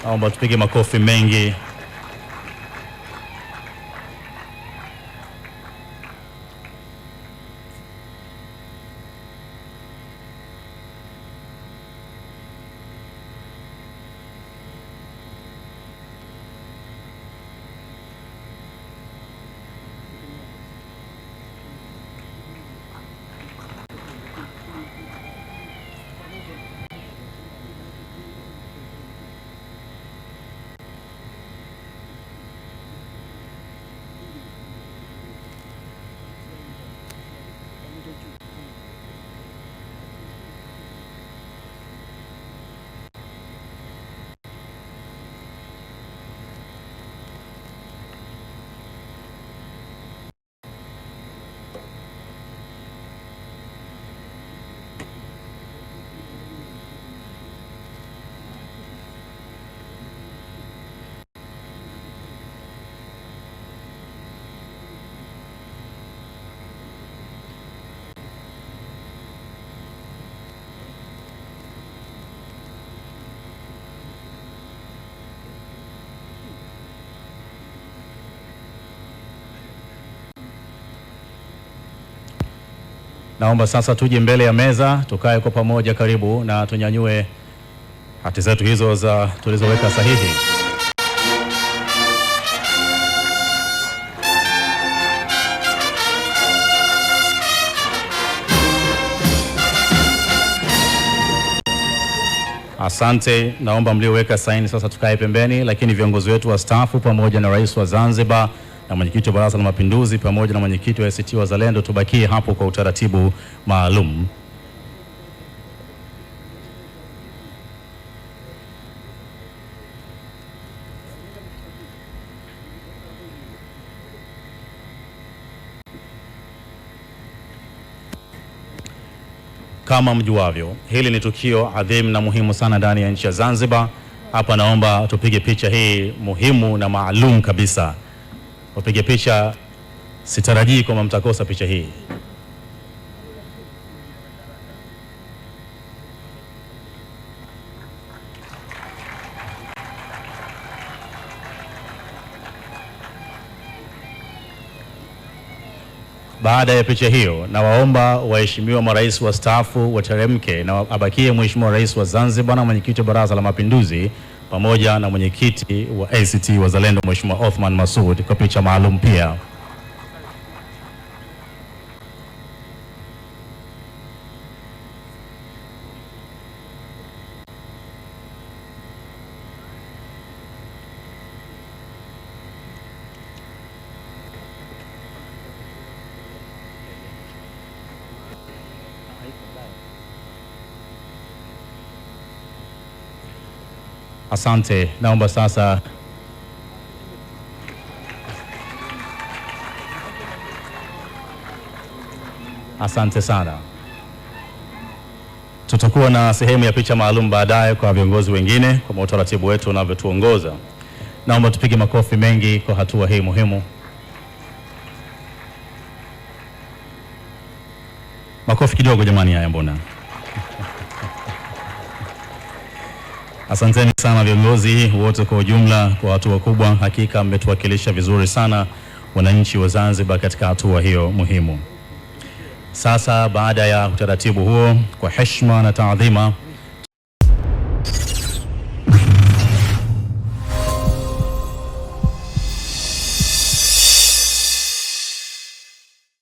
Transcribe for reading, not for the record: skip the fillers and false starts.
Naomba tupige makofi mengi. Naomba sasa tuje mbele ya meza, tukae kwa pamoja karibu na tunyanyue hati zetu hizo za tulizoweka sahihi. Asante, naomba mlioweka saini sasa tukae pembeni, lakini viongozi wetu wastaafu pamoja na Rais wa Zanzibar na mwenyekiti wa Baraza la Mapinduzi pamoja na mwenyekiti wa ACT Wazalendo tubakie hapo kwa utaratibu maalum. Kama mjuavyo, hili ni tukio adhimu na muhimu sana ndani ya nchi ya Zanzibar. Hapa naomba tupige picha hii muhimu na maalum kabisa. Wapige picha, sitarajii kwamba mtakosa picha hii. Baada ya picha hiyo, nawaomba waheshimiwa marais wastaafu wateremke na abakie Mheshimiwa Rais wa Zanzibar na mwenyekiti wa Baraza la Mapinduzi pamoja na mwenyekiti wa ACT Wazalendo Mheshimiwa Othman Masoud kwa picha maalum pia. Asante, naomba sasa asante sana. Tutakuwa na sehemu ya picha maalum baadaye kwa viongozi wengine kwa utaratibu wetu unavyotuongoza. Naomba tupige makofi mengi kwa hatua hii muhimu. Makofi kidogo jamani, haya mbona? Asanteni sana viongozi wote kwa ujumla kwa hatua kubwa. Hakika mmetuwakilisha vizuri sana wananchi wa Zanzibar katika hatua hiyo muhimu. Sasa baada ya utaratibu huo, kwa heshima na taadhima,